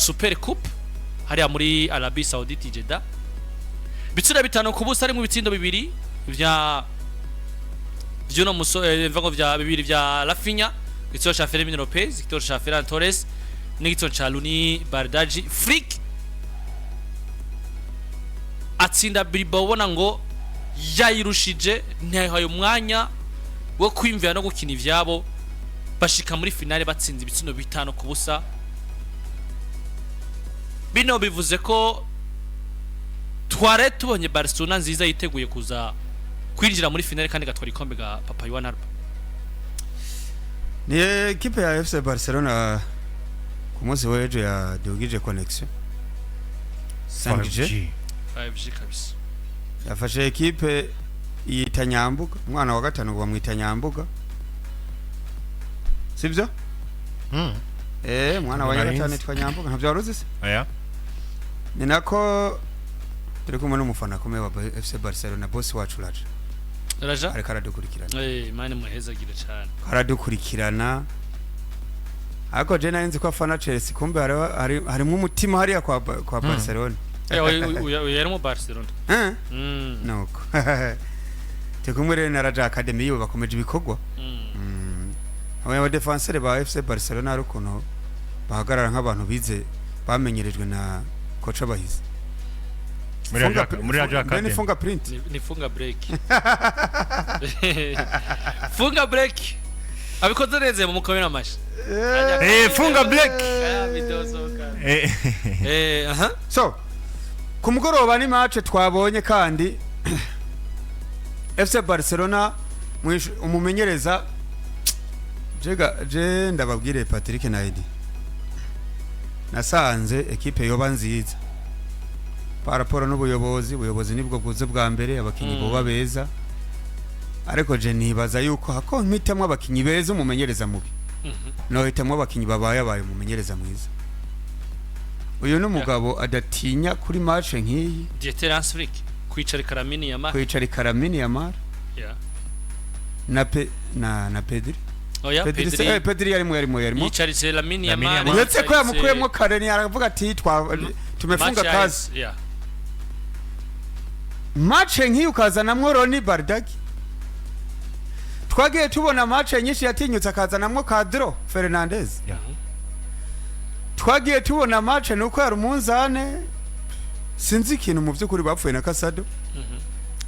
Super Coupe hariya muri Arabie Saoudite, Jeddah, ibitsindo 5-0, harimo ibitsindo bibiri vya vy'uno musore, mvuga ngo vya bibiri vya Raphinha, igitoro ca Fermin Lopez, igitoro ca Ferran Torres n'igitoro ca Roony Bardghji. Flick atsinda Bilbao ubona ngo yayirushije, ntiyahaye umwanya wo kwiyumvira no gukina ivyabo. Bashika muri finale batsinze ibitsindo 5-0. Bino bivuze ko tware tubonye Barcelona nziza yiteguye kuza kwinjira muri finale kandi gatwara ikombe ga Papa Juan Alba. Ni ekipe ya FC Barcelona ku munsi w'ejo yadugije connexion 5G. 5G kabisa. Yafashe ekipe yita Nyambuga, umwana wa gatanu ngo bamwita Nyambuga, sibyo? Umwana wa Nari nyagatanu nzi. yitwa Nyambuga, ntabyo wari uzi se? Oya. Ni nako turi kumwe n'umufana akomeye wa FC Barcelona, boss wacu Raja. Raja. Ariko aradukurikirana. Mani muhezagire cyane. Aradukurikirana, ariko je nari nzi ko afana Chelsea, kumbe harimo umutima hariya kwa Barcelona. Uyu yari mu Barcelona. Eh? Nuko turi kumwe rero na Raja Academy yiwe, bakomeje ibikorwa. Aba défenseur ba FC Barcelona hari ukuntu bahagarara nk'abantu bize, bamenyerejwe na coach Bahizi. Muri Raja Mbene Academy. Funga print. Ni funga break, funga break, abikoze neza mu mukomera amashi. Funga break. Video soka. Aha. So ku mugoroba ni match twabonye kandi FC Barcelona umumenyereza jega je ndababwire, Patrick na Edi, nasanze ekipe yoba nziza par rapport n'ubuyobozi. Ubuyobozi nibwo bwuze bwa mbere, abakinyi boba beza, ariko je nibaza yuko hako mpitamwo abakinyi beza umumenyereza mubi, nohitamwo abakinyi babaye abaye umumenyereza mwiza. Uyu ni umugabo adatinya kuri match nk'iyi. Dieter Hans Flick kwicarika Lamine Yamal. Kwicarika Lamine Yamal na Pedri. Oya. Pedri. Pedri. Pedri yarimo. Yicaritse Lamine Lamine Yamal. Yamal. Uretse ko yamukuyemo kare, ni aravuga ati twa tumefunga Match kazi. yeah. Match nk'iyi ukazanamwo Roony Bardghji, twagiye tubona match nyinshi yatinyutse akazanamwo Cadro Fernandez. Twagiye tubona match nuko yari umunzane, sinzi ikintu mu by'ukuri bapfuye na Casado.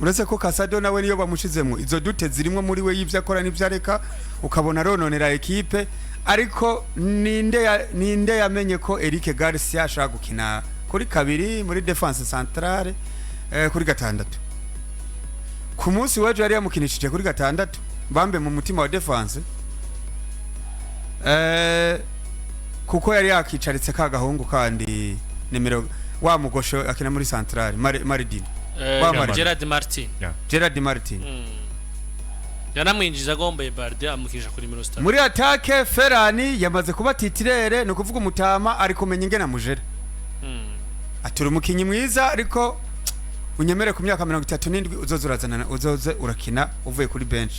Uretse ko Casado nawe niyo bamushizemo izo doutes zirimo muri we y'ivyo akora n'ivyo areka, ukabona rononera ekipe. Ariko ninde yamenye ko Eric Garcia ashaka gukina kuri kabiri muri défense centrale, kuri gatandatu? Ku munsi w'ejo yari yamukinishije kuri gatandatu, bambe mu mutima wa défense, kuko yari yakicaritse ka gahungu kandi nimero wa mugosho akina muri centrale, Maridini. Wa Martin. Gerard Martin. Gerard Martin. Yanamwinjiza agombaye Balde, amukinisha kuri nimero 6. Muri attaque Ferran yamaze kuba titulaire, ni ukuvuga umutama ari kumenya ingene amujera. Atura umukinyi mwiza, ariko unyemere ku myaka 37 uzoze urazana, uzoze urakina uvuye kuri bench,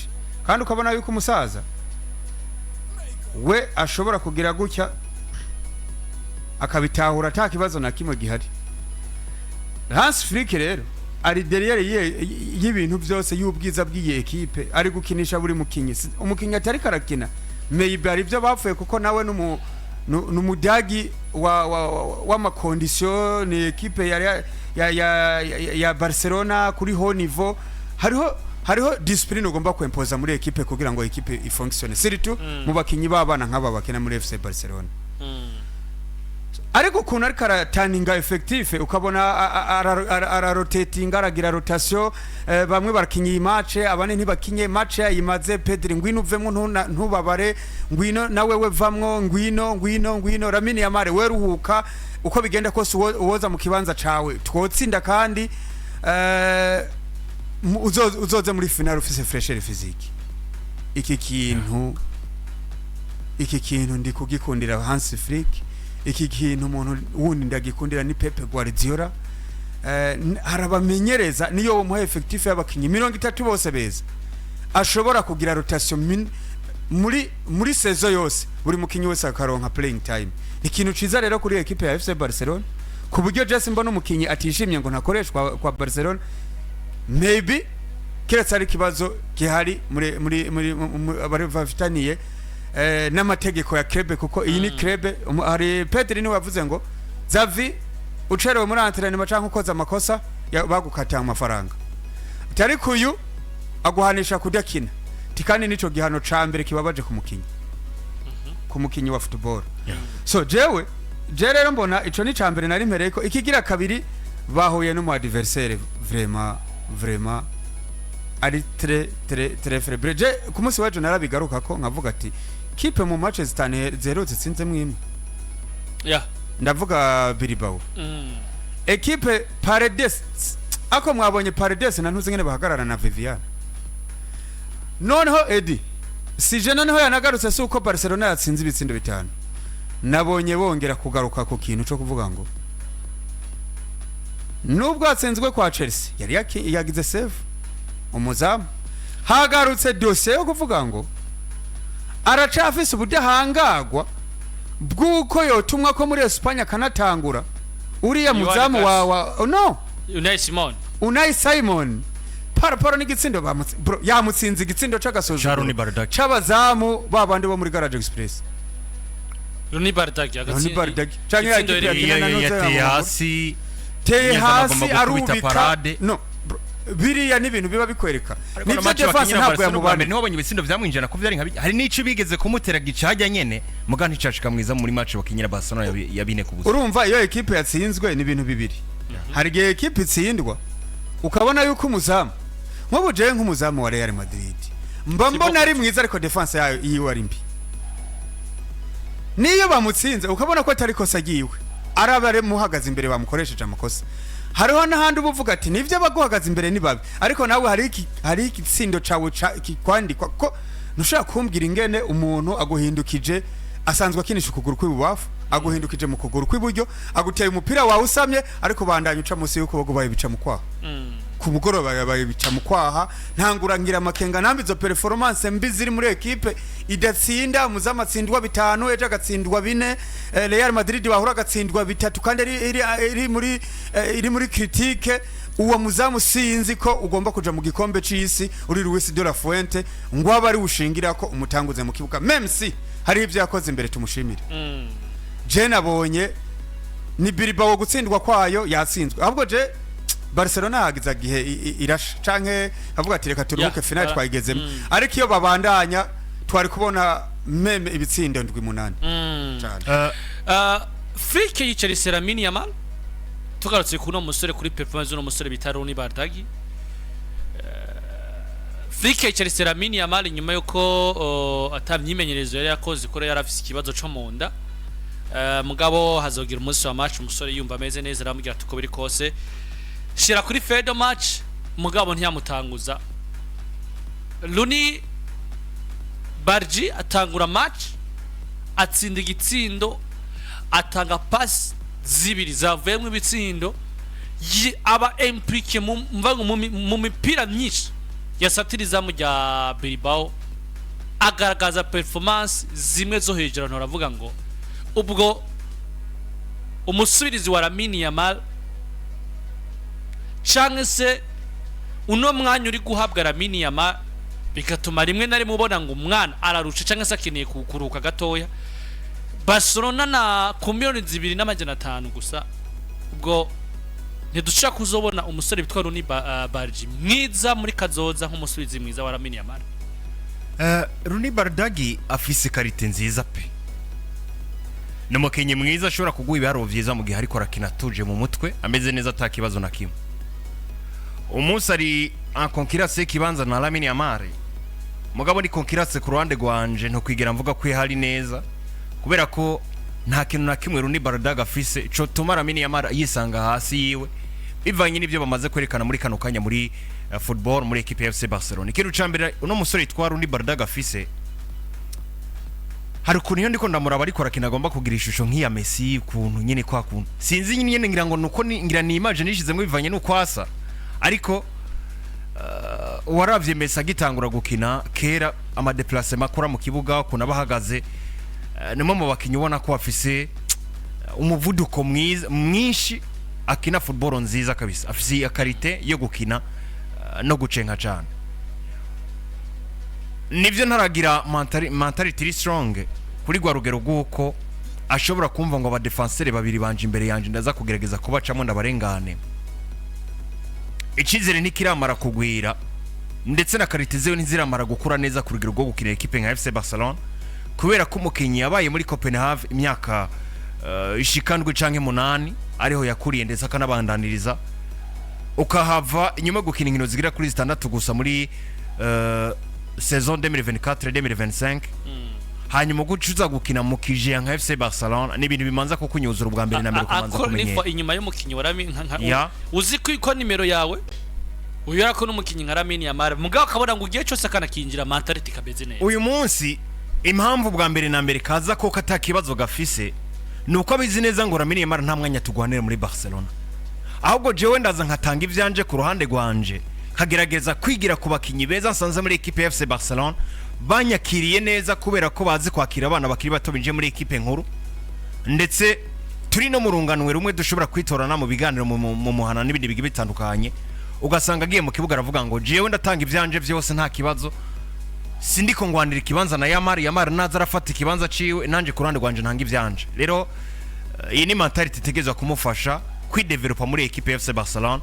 kandi ukabona yuko umusaza we ashobora kugira gutya akabitahura ata kibazo na kimwe gihari. Hans Flick rero ari derrière y'ibintu byose, y'ubwiza bw'iyi ekipe, ari gukinisha buri mukinyi. Umukinyi atari karakina, maybe hari ibyo bapfuye, kuko nawe numudagi w'ama conditions. Ni ekipe ya Barcelona kuri haut niveau, hariho discipline ugomba kwempoza muri ekipe kugira ngo ekipe ifonctionne, surtout mu bakinyi b'abana nk'aba bakina muri FC Barcelona. Ariko ukuntu ariko arataninga effectif, ukabona ararotatinga, aragira rotation, bamwe barakinye iyi match, abandi ntibakinye match yayimaze. Pedri, ngwino uvemo, ntubabare, ngwino nawe we vamwo, ngwino, ngwino, ngwino. Lamine Yamal, we ruhuka, uko bigenda kose uwoza mu kibanza cawe twotsinda, kandi uzoze muri finale ufise fraîcheur physique. Iki kintu ndi kugikundira Hans Flick. Iki kintu umuntu wundi ndagikundira ni Pep Guardiola. Harabamenyereza niyo umuha effectif y'abakinyi 30 bose beza, ashobora kugira rotation. Muri saison yose, buri mukinyi wese akaronka playing time. Ni ikintu ciza rero kuri ekipe ya FC Barcelona, ku buryo Jesse mbona umukinyi atishimye ngo ntakoreshwa kwa Barcelona, maybe keretse ari ikibazo gihari muri bari bafitaniye n'amategeko ya club, kuko iyi ni club. Hari Pedri niwe yavuze ngo Xavi, ucerewe muri entraînement canke ukoze amakosa, bagukata amafaranga. Ati ariko uyu aguhanisha kudakina. Ti kandi nico gihano ca mbere kibabaje ku mukinyi wa football. So jewe je rero mbona ico ni ca mbere nari mpereye ko. Ikigira kabiri, bahuye n'umu adversaire vraiment vraiment ari très très très faible. Je ku munsi w'ejo narabigaruka ko nkavuga ati kipe mu match zitanu ziherutse itsinzemwo imwe. Ndavuga Bilbao. Ekipe Paredes, ako mwabonye Paredes na ntuzi ngene bahagarara na Viviane. Noneho Edi sije, noneho yanagarutse, si uko Barcelona yatsinze ibitsindo bitanu, nabonye bongera kugaruka ku kintu cyo kuvuga ngo nubwo yatsinzwe kwa Chelsea yari yagize save umuzamu, hagarutse dosiye yo kuvuga ngo aracafise ubudahangarwa bw'uko yotumwa ko muri Espagne akanatangura uriya Yohani muzamu wa no Unai Simon. Unai Simon, paraporo n'igitsindo bro, yamutsinze igitsindo c'agasuzuguro Rooney Bardghji. c'abazamu babandi bo muri Garage Express. Roony Bardghji. Roony Bardghji. Canke ya igitsindo kipe yari- yakina na Nuze Yateye ya hasi. Teye Neza hasi, agomba gukubita arubika. parade. No bro, biriya ni ibintu biba bikwereka Ariko na nivyo match defense bakinyira ntabwo Barcelona bwa mbere yamubana. niho babonye ibitsindo vyamwinjira ko vyari nka hari n'ico bigeze kumutera gicajya nyene, muga nticashika mwiza muri match bakinyira Barcelona ya 4-0. Urumva, iyo ekipe yatsinzwe ni ibintu bibiri. Hari igihe ekipe itsindwa ukabona yuko umuzamu, nk'ubu jewe nk'umuzamu wa Real Madrid mba mbona ari mwiza, ariko defense yayo yiwe ari mbi. Niyo bamutsinze ukabona ko atari kosa agiwe, araba ari muhagaze imbere bamukoresheje amakosa. Hariho n'ahandi uba uvuga ati nibyo, abaguhagaze imbere ni babi, ariko nawe hari igitsindo cawe kikwandikwa ko ntushobora kumbwira ingene umuntu aguhindukije, asanzwe akinisha ukuguru kw'ibubafu, aguhindukije mu kuguru kw'iburyo, aguteye umupira wawe usamye, ariko bandanya uca munsi y'ukuboko, baye bica mu kwaha. Ku mugoroba yabaye bica mu kwaha. Ntangura ngira amakenga nambi izo performance mbi ziri muri ekipe idatsinda. Umuzamu atsindwa bitanu, ejo agatsindwa bine, Real Madrid wahura agatsindwa bitatu, kandi iri muri critique. Uwo muzamu sinzi ko ugomba kuja mu gikombe c'isi uri Luis de la Fuente ngo abe ari ushingira ko umutanguze mu kibuga, même si hari ibyo yakoze imbere tumushimire. Je nabonye ni Bilbao gutsindwa kwayo yatsinzwe, ahubwo je Barcelona hagize gihe irasha canke avuga ati reka turuhuke, finale twayigezemo. Ariko iyo babandanya twari kubona même ibitsindo ndwi, munani cyane. Flick yicarise Lamine Yamal. Tugarutse kuri uno musore, kuri performance z'uno musore bita Roony Bardghji, Flick yicarise Lamine Yamal inyuma yuko ata myimenyerezo yari yakoze, ko yari afise ikibazo co mu nda. Mugabo hazogira umunsi wa match umusore yumva ameze neza, aramubwira ati uko biri kose shira kuri fedo match, mugabo ntiyamutanguza. Roony Bardghji atangura match, atsinda igitsindo, atanga pasi zibiri zavuyemo ibitsindo, aba impliqué mu mva ngo mu mipira myinshi yasatira izamu rya Bilbao, agaragaza performance zimwe zo hejuru. Abantu baravuga ngo ubwo umusubirizi wa Lamine Yamal canke se uno mwanya uri guhabwa Lamine Yamal bigatuma rimwe na rimwe ubona ngo umwana ararusha canke se akeneye kuruhuka gatoya. Barcelona na ku 2,5 miliyoni gusa, ubwo ntidushobora kuzobona umusore witwa Roony Bardghji mwiza muri kazoza nk'umusubizi mwiza wa Lamine Yamal? Roony Bardghji afise qualité nziza pe, ni umukinnyi mwiza ashobora kuguha ibiharuro vyiza mu gihe ariko arakina atuje mu mutwe, ameze neza, ata kibazo na kimwe. Umunsi ari en concurrence y'ikibanza na Lamine Yamal, mugabo ni concurrence ku ruhande rwanje ntukwigera mvuga ko ihari neza, kubera ko nta kintu na kimwe Roony Bardghji afise cotuma Lamine Yamal yisanga hasi yiwe, bivanye n'ibyo bamaze kwerekana muri kano kanya muri football muri equipe ya FC Barcelona. Ikintu ca mbere uno musore yitwa Roony Bardghji afise, hari ukuntu iyo ndiko ndamuraba ariko arakina agomba kugira ishusho nk'iya Messi, ukuntu nyene kwa kuntu sinzi nyene, ngira ngo nuko ngira ni image nishizemwo bivanye n'uko asa. Ariko uwaravye Messi agitangura gukina kera, ama déplacement akora mu kibuga, ukuntu aba ahagaze, ni umwe mu bakinnyi ubona ko afise umuvuduko mwiza mwinshi, akina football nziza kabisa, afise iya qualité yo gukina no gucenga cyane. Nibyo, ntaragira mentality iri strong kuri rwa rugero rw'uko ashobora kumva ngo abadefanseri babiri banje imbere yanje ndaza kugerageza kubacamo ndabarengane. Icyizere ntikiramara kugwira, ndetse na qualité ziwe ntiziramara gukura neza ku rugero rwo gukinira ekipe nka FC Barcelona, kubera ko umukinnyi yabaye muri Copenhagen imyaka ishika 7 canke 8, ariho yakuriye ndetse akanabandaniriza, ukahava inyuma yo gukina inkino zigera kuri 6 gusa muri saison 2024 2025, hanyuma guca uza gukina mu kijeya nka FC Barcelona, ni ibintu bimanza kukunyuzura ubwa mbere na mbere kumanza Ako kumenyera. Nifa inyuma y'umukinnyi wa Lamine Ya. Uzi ko nimero yawe uyora ko n'umukinnyi nka Lamine Yamal, mugabo akabona ngo igihe cyose akanakinjira mentality kameze neza. Uyu munsi impamvu bwa mbere na mbere kaza ko katakibazo gafise ni uko abizi neza ngo Lamine Yamal nta mwanya tugwanira muri Barcelona, ahubwo jewe ndaza nkatanga ivyanje ku ruhande rwanje, nkagerageza kwigira ku bakinyi beza nsanze muri ekipe ya FC Barcelona banyakiriye neza, kubera ko bazi kwakira abana bakiri bato binjiye muri ekipe nkuru, ndetse turi no mu runganwe rumwe dushobora kwitorana mu biganiro mu muhana n'ibindi bigiye bitandukanye. Ugasanga agiye mu kibuga aravuga ngo jewe ndatanga ivyanje vyose, nta kibazo, sindiko ngwanira ikibanza na Yamal. Yamal naza arafata ikibanza ciwe, nanje ku ruhande rwanje ntanga ivyanje. Rero iyi ni mentality itegerezwa kumufasha kwidevelopa muri ekipe ya FC Barcelona.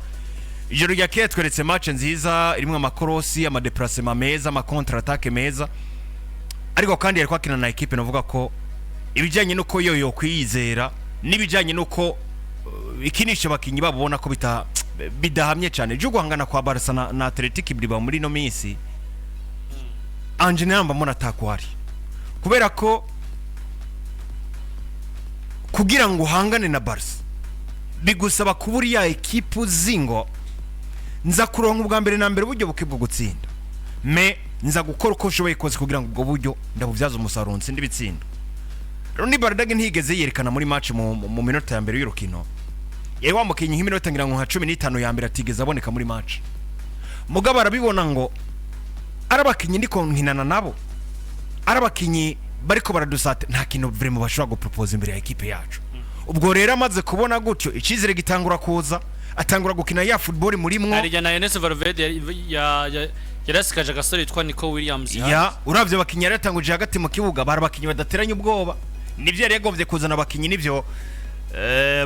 Ijoro rya kera tweretse match nziza irimwo amakorosi, ama déplacement meza, ama contre attaque meza, ariko kandi yari kwakina na ekipe novuga ko ibijyanye n'uko yo yokwiyizera n'ibijyanye n'uko ikinisha abakinnyi babo ubona ko bidahamye cyane. Byo guhangana kwa Barca na Athletic Bilbao muri ino minsi, anje namba mbona atakwari, kubera ko kugira ngo uhangane na Barca bigusaba kuba uri ya ekipe uzi ngo nza kuronka ubwa mbere na mbere uburyo buke bwo gutsinda, mais nza gukora uko nshoboye kose kugira ngo ubwo buryo ndabubyaze umusaruro, ntsinde ibitsindo. Roony Bardghji ntiyigeze yerekana muri match mu minota ya mbere y'urukino. Yari wamukinyi nk'iminota ngira ngo nka 15 ya mbere atigeze aboneka muri match, mugabo arabibona ngo ari abakinyi ndiko nkinana nabo, ari abakinyi bariko baradusate, nta kintu vraiment bashobora gupropose imbere ya ekipe yacu. Ubwo rero amaze kubona gutyo, icyizere gitangura kuza, atangura gukina ya football murimwo. Harijya na Ernesto Valverde yarasikaje agasore yitwa Nico Williams. Ya, uravye abakinyi yari yatanguje hagati mu kibuga, bari abakinyi badateranye ubwoba. Nivyo, yari yagombye kuzana abakinyi nivyo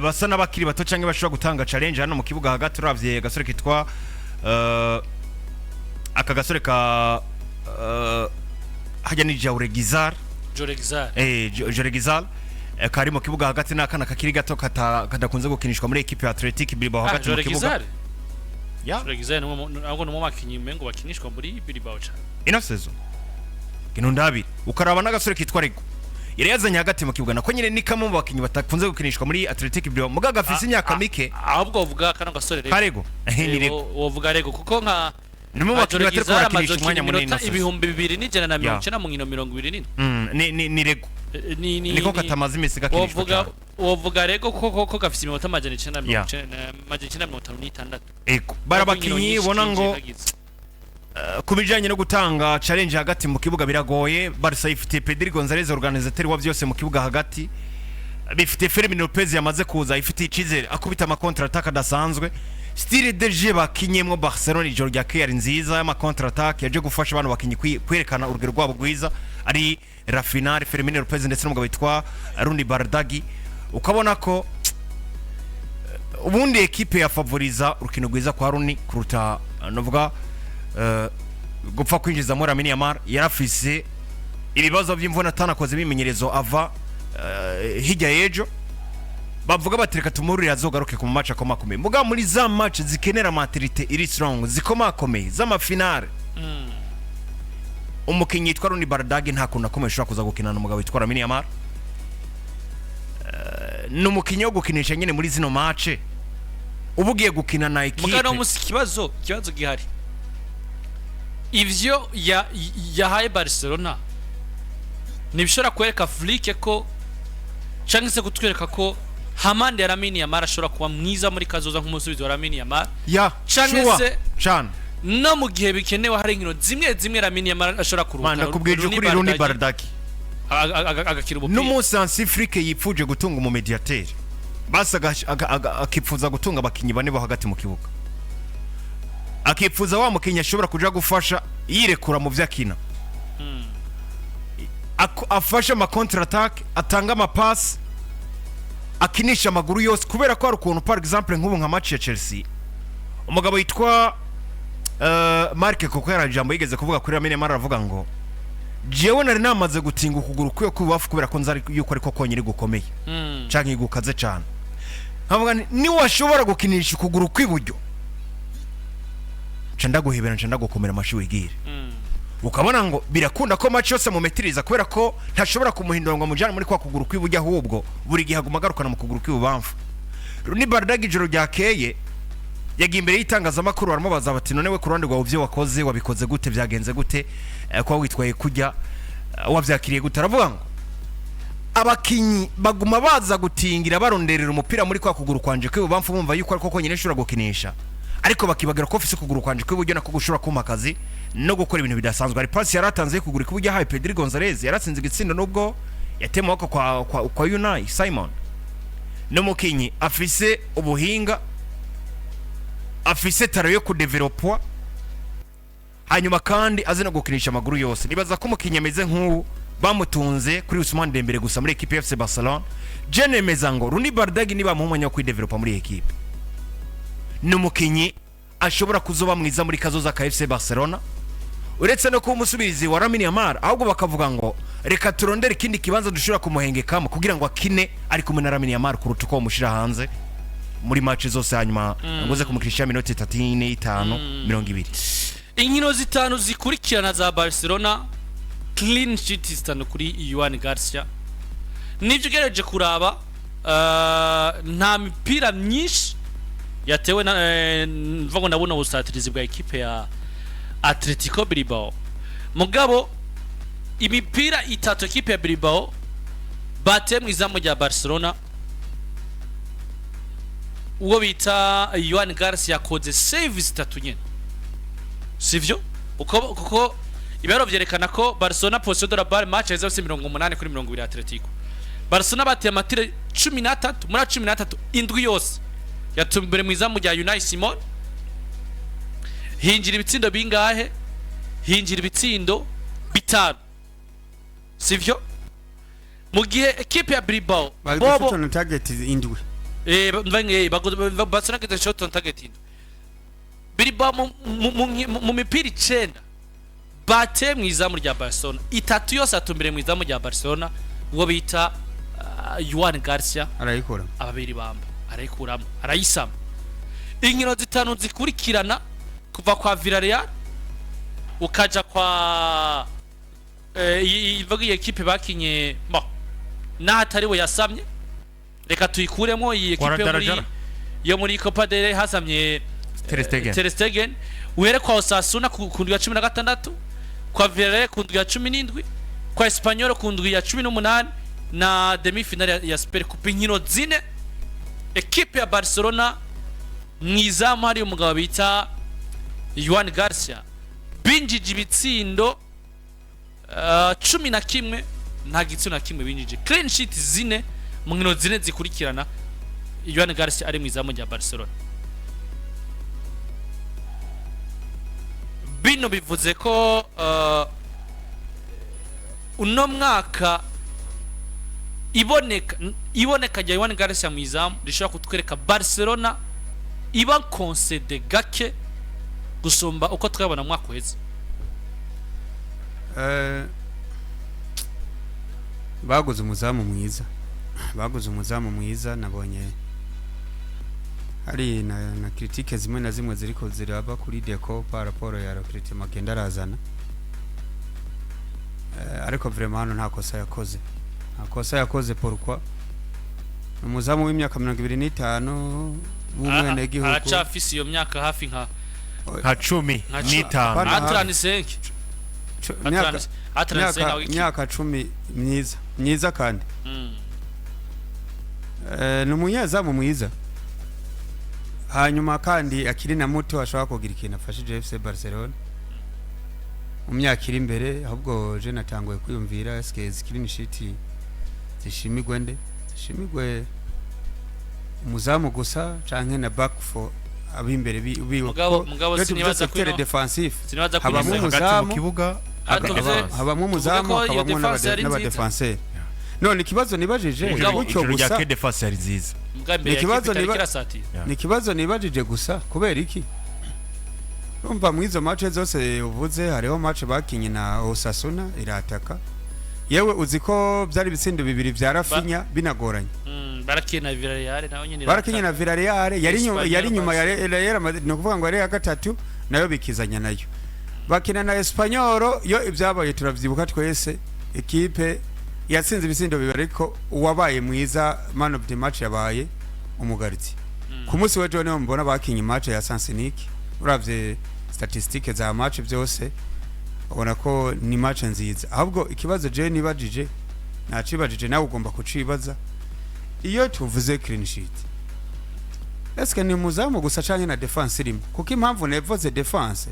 basa n'abakiri bato cyangwa bashobora gutanga challenge hano mu kibuga hagati. Uravye agasore kitwa aka gasore ka hajya ni Jauregizar. Jauregizar. Jauregizar kari mu kibuga hagati n'akana kakiri gato kadakunze gukinishwa muri ekipe ya Athletic Bilbao hagati mu kibuga. Jauregizar. Ya. Jauregizar ni umwe mu bakinyi umengo bakinishwa muri Bilbao cyane. Ino saison kino ndabiri ukaraba n'agasore kitwa Rego yari yazanye hagati mu kibuga, nako nyine ni kamwe mu bakinyi batakunze gukinishwa muri Athletic Bilbao, mugaga afise imyaka mike. Ahubwo wovuga kano gasore Rego. Karego ni Rego. Wovuga Rego kuko nka Ni mu bakinyi batariko Jauregizar amaze barakinisha gukina umwanya munini iminota ino saison. 2190 mu nkino 27. Ni Rego. Ni Niko katamaze imisi gakinishwa wovuga cyane. Wovuga Rego koko gafise iminota 900 956. Ego, bari abakinyi ubona ngo ku bijyanye no gutanga challenge hagati mu kibuga biragoye. Barca ifite Pedri Gonzalez, organisateur wa byose mu kibuga hagati, bifite Fermin Lopez yamaze kuza ifite icyizere, akubita ama contre attaque adasanzwe. Style de jeu bakinyemwo Barcelona ijoro rya kera nziza y'ama contre attaque yaje gufasha abantu bakinyi kwerekana urugero rwabo rwiza, ari Raphinha, Fermin Lopez ndetse n'umugabo witwa Roony Bardghji. Ukabona ko ubundi ekipe yafavoriza urukino rwiza kwa Roony kuruta novuga gupfa kwinjizamo Lamine Yamal. Yarafise ibibazo by'imvune, atanakoze imimenyerezo ava hirya y'ejo, bavuga bati reka tumurire azogaruke ku match akomakomeye. Mugabo muri za match zikenera maturité iri strong, zikomakomeye, z'amafinale, umukinnyi yitwa Roony Bardghji nta kuntu akomeye ushobora kuza gukinana umugabo witwa Lamine Yamal. Ni umukinnyi wo gukinisha nyine muri zino match uba ugiye gukina na ekipe. Mugabo no musi ikibazo gihari, ivyo yahaye Barcelona ntibishobora kwereka Flick ko canke se kutwereka ko Hamande ya Lamine Yamal ashobora kuba mwiza muri kazoza nk'umusubizo wa Lamine Yamal Ya. Canke Sure. se cyane. No mu gihe bikenewe, hari inkino zimwe zimwe Lamine Yamal ashobora kuruhuka. Mana, kubwije ukuri, Roony Bardghji agakira umupira. N'umunsi Hansi Flick yipfuje gutunga umumediateri, basi akipfuza gutunga abakinyi bane bo hagati mu kibuga, akipfuza wa mukinyi ashobora kuja gufasha yirekura mu vyo akina, afashe ama contre attaque, atanga amapasi, akinisha amaguru yose, kubera ko hari ukuntu, par exemple nk'ubu nka match ya Chelsea, umugabo yitwa Marc Cucurella, ijambo yigeze kuvuga kuri Lamine Yamal, aravuga ngo: "Jewe nari namaze gutinga ukuguru kwiwe kw'ibubafu kubera ko nzi yuko ariko konyine gukomeye canke gukaze cane." Nkavuga nti niwashobora gukinisha ukuguru kw'iburyo, nca ndaguhebera, nca ndagukomera amashi, wigire. Ukabona ngo birakunda ko match yose mumetiriza, kubera ko ntashobora kumuhindura ngo amujane muri kwa kuguru kw'iburyo, ahubwo buri gihe aguma agarukana mu kuguru kw'ibubamfu. Roony Bardghji ijoro ryakeye yagiye imbere y'itangazamakuru, baramubaza bati: "None we ku ruhande rwawe, ibyo wakoze wabikoze gute? Byagenze gute? Kuba witwaye kujya, wabyakiriye gute?" Aravuga ngo abakinyi baguma baza gutingira baronderera umupira muri kwa kuguru kwanje kw'ibubamfu, bumva yuko ariko konyine nshobora gukinisha, ariko bakibagira ko mfise ukuguru kwanje kw'iburyo nako gushobora kumpa akazi no gukora ibintu bidasanzwe. Hari pasi yaratanze y'ukuguru kw'iburyo yahaye Pedri Gonzalez, yaratsinze igitsindo nubwo yateye amaboko kwa Unai Simon. N'umukinyi afise ubuhinga, afise talent yo kudevelopwa, hanyuma kandi azi no gukinisha amaguru yose. Nibaza ko umukinyi ameze nk'ubu bamutunze kuri Ousmane Dembele gusa muri ekipe ya FC Barcelona. Je nemeza ngo Roony Bardghji nibamuha umwanya wo kwidevelopa muri iyi ekipe, ni umukinyi ashobora kuzoba mwiza muri kazoza ka FC Barcelona, uretse no kuba umusubirizi wa Lamine Yamal, ahubwo bakavuga ngo reka turondere ikindi kibanza dushobora kumuhengekamo kugira ngo akine ari kumwe na Lamine Yamal, kuruta uko bamushyira hanze muri match zose, hanyuma ngo uze kumukirisha minota 3, 4, 5, 20. Inkino zitanu zikurikirana za Barcelona, clean sheet zitanu kuri Joan Garcia. Nibyo, ugerageje kuraba, nta mipira myinshi yatewe na mvuga ngo ndabona ubusatirizi bwa ekipe ya Atletico Bilbao. Mugabo imipira itatu ekipe ya Bilbao bateye mu izamu rya Barcelona, uwo bita Joan Garcia yakoze save zitatu nyene, sivyo? Uko kuko ibaro vyerekana ko Barcelona possession de la balle match yaheze 80-20 Atletico. Barcelona bateye amatire 13, muri 13 indwi yose yatumbere mu izamu rya Unai Simon. Hinjira ibitsindo bingahe? Hinjira ibitsindo bitanu, sivyo? Mu gihe ekipe ya Bilbao bari bobo shot on target indwi. Mvange Barcelona geze shot on target indwi, Bilbao mu mipira icenda bateye mu izamu rya Barcelona, itatu yose atumbere mu izamu rya Barcelona, uwo bita Joan Garcia arayikora. Ababiri bamba arayikuramo, arayisama. Inkino zitanu zikurikirana, kuva kwa Villarreal ukaja kwa ivuga iyi ekipe bakinye bo n'ahatari we yasamye, reka tuyikuremo iyi ekipe yo muri Guadalajara. yo muri Copa del Rey hasamye. Ter Stegen. Ter Stegen. Uhere kwa Osasuna ku ndwi ya 16, kwa Villarreal ku ndwi ya 17, kwa Espanyol ku ndwi ya 18 na demi finale ya Super Coupe. Inkino zine ekipe ya Barcelona mu izamu hari umugabo bita Joan Garcia, binjije ibitsindo 11, nta gitsindo na kimwe binjije, clean sheet zine mu nkino zine zikurikirana, Joan Garcia ari mu izamu rya Barcelona. Bino bivuze ko uno mwaka iboneka rya Joan Garcia mu izamu rishobora kutwereka Barcelona iba concede gake gusumba uko twabona mu mwaka uheze. Baguze umuzamu mwiza, baguze umuzamu mwiza. Nabonye hari na critique zimwe na zimwe ziriko ziraba kuri Deco par rapport ya recrutement agenda arazana. Ariko vraiment hano nta kosa yakoze, nta kosa yakoze. Pourquoi? Ni umuzamu w'imyaka 25 w'umwenegihugu. Aracafise iyo myaka hafi nka nka cumi nka n'itanu. Hapana. nka 35. Nka 35. Myaka 10 myiza myiza kandi. Ni umunyezamu mwiza. Hanyuma kandi akiri na muto, ashobora kugira ikintu afashije FC Barcelona mu myaka iri imbere. Ahubwo je natanguye kwiyumvira: eske izi clean sheet zishimigwe nde? Zishimigwe umuzamu gusa canke na back four, abimbere biwe? Mugabo Iyo tuvuze sinibaza ko secteur défensif, sinibaza ko habamwo hagati mu umuzamu, kibuga. Ah, habamwo umuzamu, tuvuge ko iyo hakabamwo défense yari nziza. n'abadefenseur. None ikibazo nibajije gutyo Ijoro rya gusa, ke défense yari nziza. Mugabo imbere ya Ikibazo kipe itari kirasatira. ni ikibazo nibajije gusa: kubera iki? Urumva, muri izo match zose uvuze, hariho match bakinye na Osasuna irataka. Yewe, uzi ko byari ibitsindo bibiri vya Raphinha binagoranye. Barakinye na Villarreal nawe nyine. Barakinye na Villarreal, yari inyuma, Espanyol yari inyuma ya Barca. Real Madrid, ni ukuvuga ngo yari ya gatatu, nayo bikizanya nayo. Bakina na Espanyol, yo ibyabaye turavyibuka twese. Ekipe yatsinze ibitsindo bibiri, ariko uwabaye mwiza, man of the match, yabaye umugaritsi. Ku munsi w'ejo niho mbona bakinye match ya sens unique. Uravye statistique za match byose, ubona ko ni match nziza. Ahubwo ikibazo je nibajije, nacibajije, nawe ugomba kucibaza: iyo tuvuze clean sheet, eske ni umuzamu gusa canke na défense irimo? Kuko impamvu nevoze défense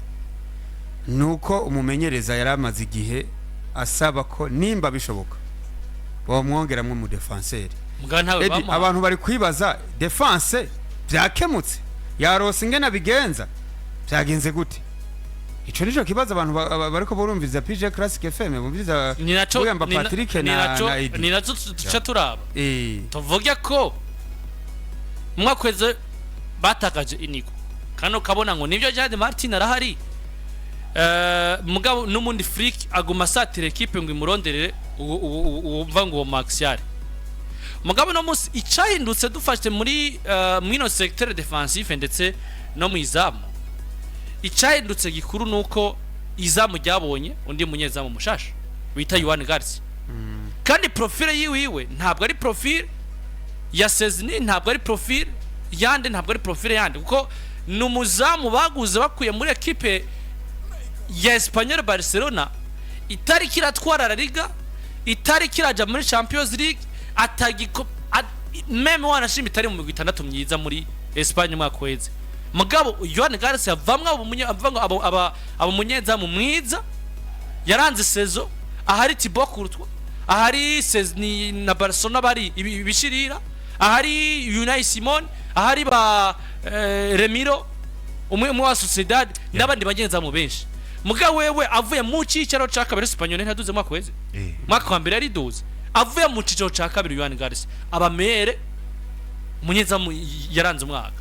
nuko umumenyereza yari amaze igihe asaba ko nimba bishoboka bamwongeramwo mu défenseur. Mugabo ntawe Edi, bamuha. abantu bari kwibaza: défense byakemutse, yarose ingene bigenza, byagenze gute? Ico nico kibazo abantu bariko barumviza PJ Classic FM, bumviza Ni naco Buyamba Patrick ni na Edi. Ni naco tuca turaba. Tuvuge ko mu mwaka uheze batakaje Inigo, kandi ukabona ngo nibyo, Gerard Martin arahari. Mugabo n'umundi Flick aguma asatira ekipe ngo imuronderere uwumva ngo uwo Martial. Mugabo no munsi icahindutse, dufashe muri mwino secteur défensif ndetse no mu izamu, icahindutse gikuru nuko izamu ryabonye undi munyezamu mushasha bita Joan Garcia. Kandi profile yiwiwe ntabwo ari profile ya Szczesny, ntabwo ari profile yande, ntabwo ari profile yande, kuko ni umuzamu baguze bakuye muri ekipe ya Espanyol Barcelona itariki iratwara La Liga, itariki iraja muri Champions League, atagiko même wanashima itari mu migwi itandatu myiza muri Espagne umwaka uheze. Mugabo Joan Garcia avamwo abo ngo abo munyezamu mwiza yaranze saison, ahari Thibaut Courtois, ahari Szczesny na Barcelona bari ibishirira, ahari Unai Simon, ahari ba Remiro umwe mu wa Sociedad n'abandi bagenzamu benshi. Mugabo wewe avuye mu cicaro ca kabiri, Espanyol ntaduze mwaka weze, mwaka wa mbere yariduze, avuye mu cicaro ca kabiri, Joan Garcia aba meilleur umunyezamu yaranze umwaka.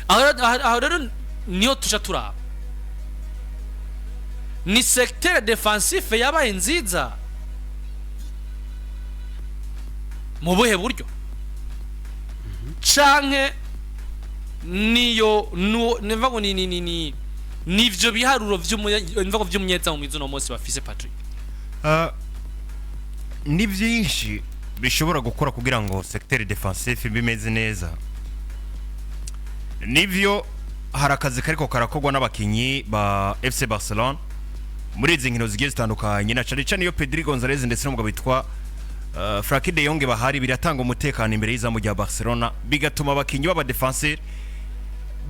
Aho rero niyo tuca turaba: ni secteur défensif yabaye nziza mu buhe buryo, canke niyo niva ngo ni nivyo biharuro niva ngo vy'umunyezamu mwiza uno munsi bafise, Patrick? Ni byinshi bishobora gukora kugira ngo secteur défensif bimeze neza. Nivyo, hari akazi kariko karakorwa n'abakinyi ba FC Barcelona muri izi nkino zigiye zitandukanye, na cane cane iyo Pedri Gonzalez ndetse n'umugabo witwa Frenkie de Jong bahari, biratanga umutekano imbere y'izamu rya Barcelona, bigatuma abakinyi b'aba défenseur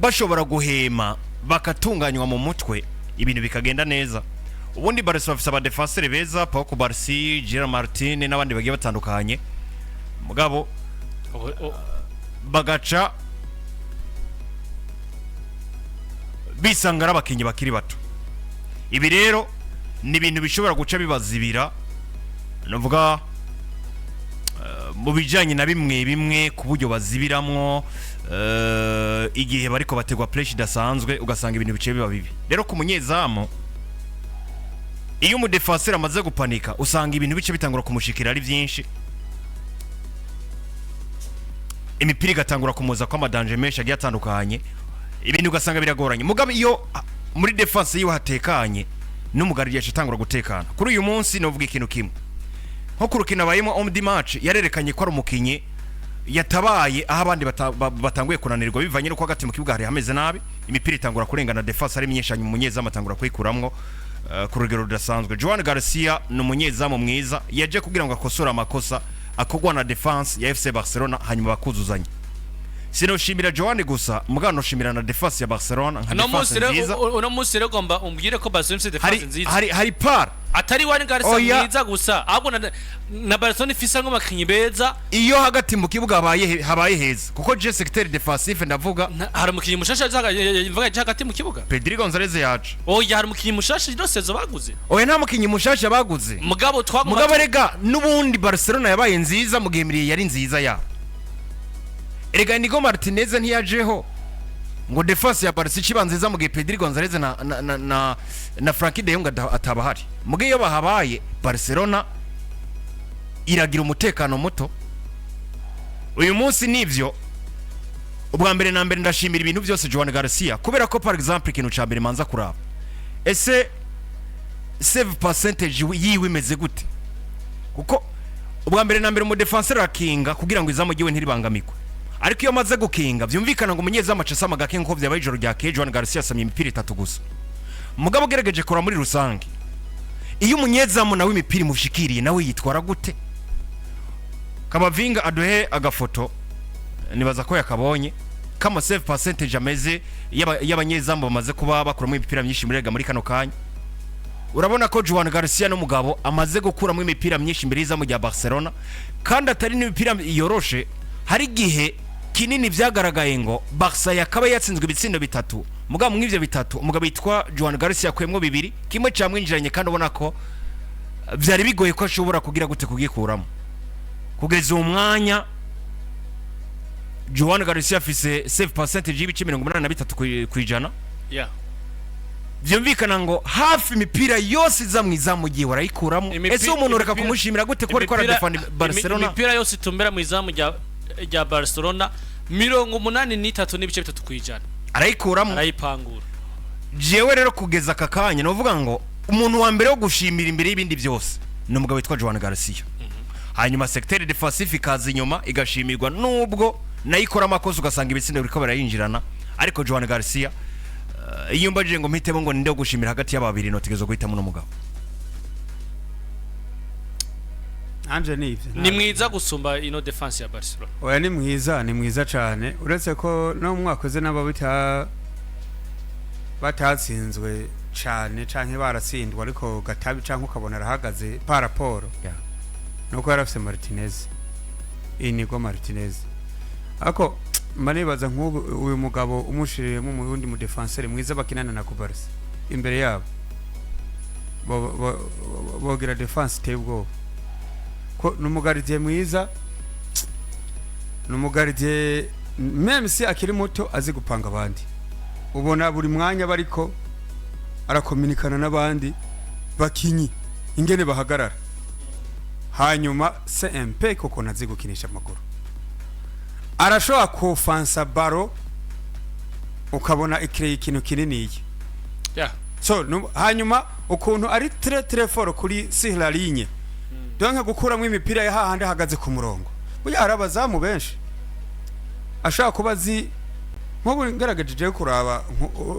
bashobora guhema, bakatunganywa mu mutwe, ibintu bikagenda neza. Ubundi Barca bafise aba défenseur beza, Pau Cubarsí, Gerard Martin n'abandi bagiye batandukanye, mugabo bagaca bisanga ari abakinnyi bakiri bato. Ibi rero ni ibintu bishobora guca bibazibira, nuvuga mu bijyanye na bimwe bimwe ku buryo bazibiramwo igihe bariko bategwa pressure idasanzwe, ugasanga ibintu biciye biba bibi. Rero ku munyezamu, iyo umudefenseur amaze gupanika, usanga ibintu bice bitangura kumushikira ari byinshi, imipira igatangura kumuza ko ama danger menshi agiye atandukanye, ibintu ugasanga biragoranye. Mugabo iyo muri défense yiwe hatekanye, n'umugaryi yacu atangura gutekana. Kuri uyu munsi novuga ikintu kimwe: nko ku rukino abayemo homme du match, yarerekanye ko ari umukinyi yatabaye aho abandi batanguye kunanirwa, bivanye n'uko hagati mu kibuga hari hameze nabi, imipira itangura kurengana, défense ari myinshi, hanyuma umunyezamu atangura kuyikuramwo ku rugero rudasanzwe. Joan Garcia ni umunyezamu mwiza, yaje kugira ngo akosore amakosa akorwa na défense ya FC Barcelona, hanyuma bakuzuzanya. Sinoshimira Joan gusa, mugabo noshimira na défense ya Barcelona nka Uno défense munsi rero, nziza. Uno munsi rero ugomba umbwire ko Barcelona ifise Hari défense nziza. hari par Atari Joan Garcia Oya. mwiza gusa, ahubwo na Barcelona ifise nk'abakinyi beza. Iyo hagati mu kibuga habaye heza, kuko je secteur défensif ndavuga. Hari umukinyi mushasha mvuga yaje hagati mu kibuga. Pedri Gonzalez yaje. Oya, hari umukinyi mushasha ino saison baguze. Oya, nta mukinyi mushasha baguze. Mugabo twaguma Mugabo rega n'ubundi Barcelona yabaye nziza mu gihe milieu yari nziza ya erega Inigo Martinez ntiyajeho ngo défense ya Barca ikiba nziza mu gihe Pedri Gonzalez na Frenkie de Jong ataba ahari. Mu gihe iyo bahabaye, Barcelona iragira umutekano muto. Uyu munsi nivyo, ubwa mbere na mbere ndashimira ibintu byose Joan Garcia, kubera ko par exemple ikintu ca mbere manza kuraba, ese save percentage yiwe imeze gute? Kuko ubwa mbere na mbere umudefenseur arakinga kugira ngo izamu ryiwe ntiribangamirwe, ariko iyo amaze gukinga byumvikana ngo umunyezamu aca asama gake, nk'uko byabaye ijoro ryakeye. Joan Garcia yasamye imipira itatu gusa. Mugabo ugerageje kora muri rusange, iyo umunyezamu nawe imipira imushikiriye, nawe yitwara gute? Kamavinga aduhe agafoto, nibaza ko yakabonye, kama save percentage ameze y'abanyezamu bamaze kuba bakuramo imipira myinshi muri rega muri kano kanya. Urabona ko Joan Garcia n'umugabo amaze gukuramo imipira myinshi imbere y'izamu rya Barcelona, kandi atari n'imipira yoroshe. Hari igihe kinini byagaragaye ngo Barca yakaba yatsinzwe ibitsindo bitatu, mugabo mw'ivyo bitatu umugabo yitwa Joan Garcia yakuyemwo bibiri, kimwe camwinjiranye, kandi ubona ko byari bigoye ko ashobora kugira gute kugikuramo. Kugeza uwo mwanya Joan Garcia afise save percentage y'ibice 83 kwijana. Byumvikana ngo hafi imipira yose iza mu izamu gihe warayikuramo. Ese uwo muntu reka kumushimira gute ko ariko aradefanda Barcelona? Imipira yose itumbera mu izamu rya Barcelona, 83.3% arayikuramo. Arayipangura. Jewe rero kugeza aka kanya nuvuga ngo umuntu wa mbere wo gushimira imbere y'ibindi byose ni umugabo witwa Joan Garcia. Hanyuma secteur défensif ikaza inyuma igashimirwa, nubwo nayo ikora amakosa ugasanga ibitsindo biriko barayinjirana. Ariko Joan Garcia, iyo mbajije ngo mpitemo ngo ninde wo gushimira hagati y'aba babiri, notegezo guhitamo n'umugabo. Anje ni ivyo. Ni mwiza gusumba ino défense ya Barcelona. Oya, ni mwiza, ni mwiza cyane, uretse ko no mu mwaka uze nabo batatsinzwe cyane canke baratsindwa ariko gatabi, canke ukabona arahagaze par rapport nuko yarafise Martinez, Inigo Martinez. Ariko mba nibaza nk'ubu uyu mugabo umushiriyemo umurundi mu défenseur mwiza bakinana na Cubarsi imbere yabo, bogira défense iteye ubwoba, ko ni umugardien mwiza, ni umugardien même si akiri muto azi gupanga abandi. Ubona buri mwanya bariko arakominikana n'abandi bakinyi ingene bahagarara. Hanyuma CMP koko nazi gukinisha amaguru, arashobora kufansa ballon ukabona ikireye ikintu kininiya. So hanyuma ukuntu ari très très fort kuri sur la ligne, donc gukuramo imipira ya hahandi ahagaze ku murongo. Burya hari abazamu benshi ashaka kuba azi, nk'ubu ngerageje kuraba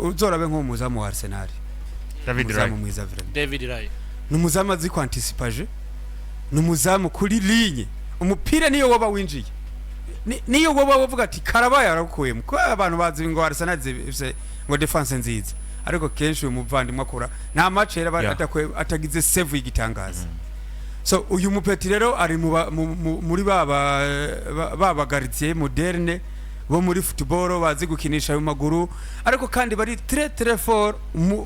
uzorabe nk'umuzamu wa Arsenal. David Umuzamu Raya. mwiza vraiment. David Raya. Ni umuzamu azi kwanticipaje, ni umuzamu kuri ligne umupira niyo waba winjiye, niyo woba wavuga ati karabaye arakuyemo, kuko abantu bazi ngo Arsenal zifise ngo défense nziza, ariko kenshi uyu muvandimwe akora nta match yera atagize save y'igitangaza. So uyu mupeti rero ari muri baba gardien moderne bo muri football, bazi gukinisha ayo maguru, ariko kandi bari très très fort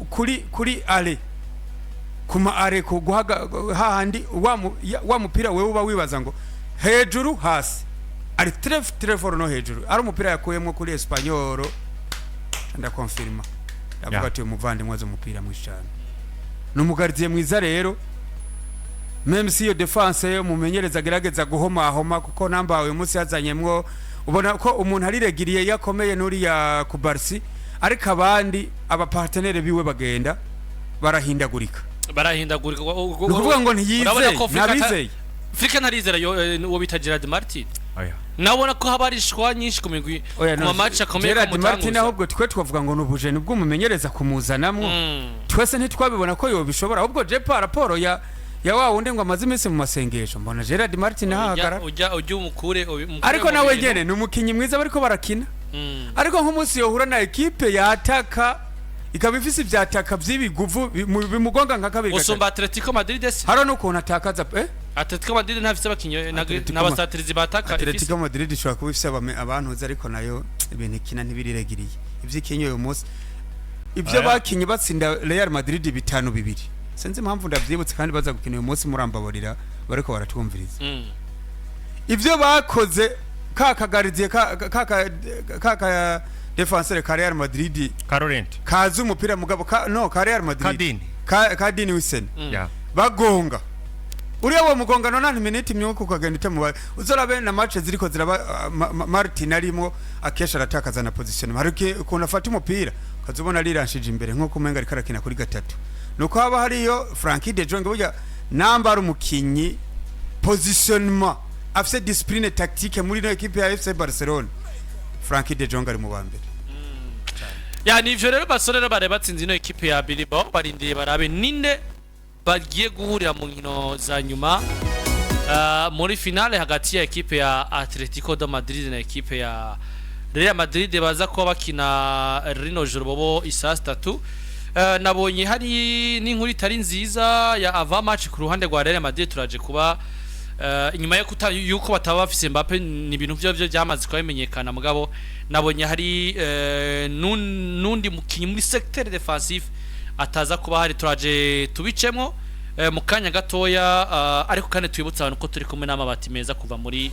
kuri arrêt, kuma arrêt, ku guhaga hahandi wa mupira wewe uba wibaza ngo hejuru hasi, ari très très fort no hejuru. Ari umupira yakuyemo kuri Espanyol, ndakonfirma, ndavuga ati uyu muvandimwe azi umupira mwinshi cyane, ni umugardien mwiza. Rero même si iyo défense yo mumenyereza agerageza guhomahoma, kuko namba uyu munsi yazanyemwo, ubona ko umuntu ariregiriye yakomeye n'uriya Cubarsi, ariko abandi abapartenaire biwe bagenda barahindagurika. Barahindagurika. Ni ukuvuga ngo ntiyizeye. Urabona ko Ntabizeye. Flick ntarizera uwo bita Gerard Martin. Oya. Nabona ko haba hari ishwa nyinshi ku migwi, Oya, ku no, ma match akomeye. Gerard Martin kumutanguza. ahubwo twe twavuga ngo ni ubujeni bw'umumenyereza kumuzanamwo. Twese ntitwabibona ko yobishobora, ahubwo je par rapport ya Ya wa wundi ngo amaze iminsi mu masengesho, mbona Gerard Martin ahahagarara. Ujya umukure umukure Ariko mu nawe bintu. nyene ni umukinyi mwiza bariko barakina. Ariko nk'umunsi yohura na ekipe yataka, ikaba ifise ivyataka vy'ibiguvu bimugonga nka kabiri, gatatu. Usumba Atletico Madrid se? Haro n'ukuntu atakaza. Atletico Madrid ntafise abakinyi n'abasatirizi bataka ifise. Atletico Madrid ishobora kuba ifise abantuzi, ariko nayo ibintu ikina ntibiriregiriye. Ivyo ikinye uyu munsi, ivyo Aya. bakinye batsinda Real Madrid 5-2, sinzi impamvu ndavyibutse kandi baza gukina uyu munsi, murambabarira bariko baratwumviriza. Ivyo bakoze ka kagaridiye ka défenseur ka Real Madrid Carolent. Kazi umupira mugabo ka, no ka Real Madrid. Kadini. Ka Dean Huijsen. Bagonga uriya wo mugongano nta miniti myuka ukagenda utamubaye, uzorabe na match ziriko ziraba, Martin arimo akesha aratakaza na position. Hari ukuntu afata umupira ukazubona ariranshije imbere nkuko umenga ariko arakina kuri gatatu. Nuko haba hariyo Frenkie de Jong, burya namba ari umukinyi positionnement afise discipline tactique muri ino équipe ya FC Barcelona, Frenkie de Jong ari mu ba mbere. Ya, nivyo rero, basore rero bare batsinze ino ekipe ya Bilbao, barindiriye barabe ninde bagiye guhurira mu nkino za nyuma, muri finale hagati ya ekipe ya Atletico de Madrid na ekipe ya Real Madrid baza kuba bakina rino joro bobo isaa 3. Nabonye hari n'inkuru itari nziza ya avant match ku ruhande rwa Real Madrid. Turaje kuba inyuma yo kuta yuko bataba bafise Mbappe, ni ibintu byo byamaze kuba bimenyekana, mugabo nabonye hari nundi mukinyi muri secteur défensif ataza kuba hari. Turaje tubicemo mu kanya gatoya, ariko kandi twibutsa abantu ko turi kumwe n'amabati meza kuva muri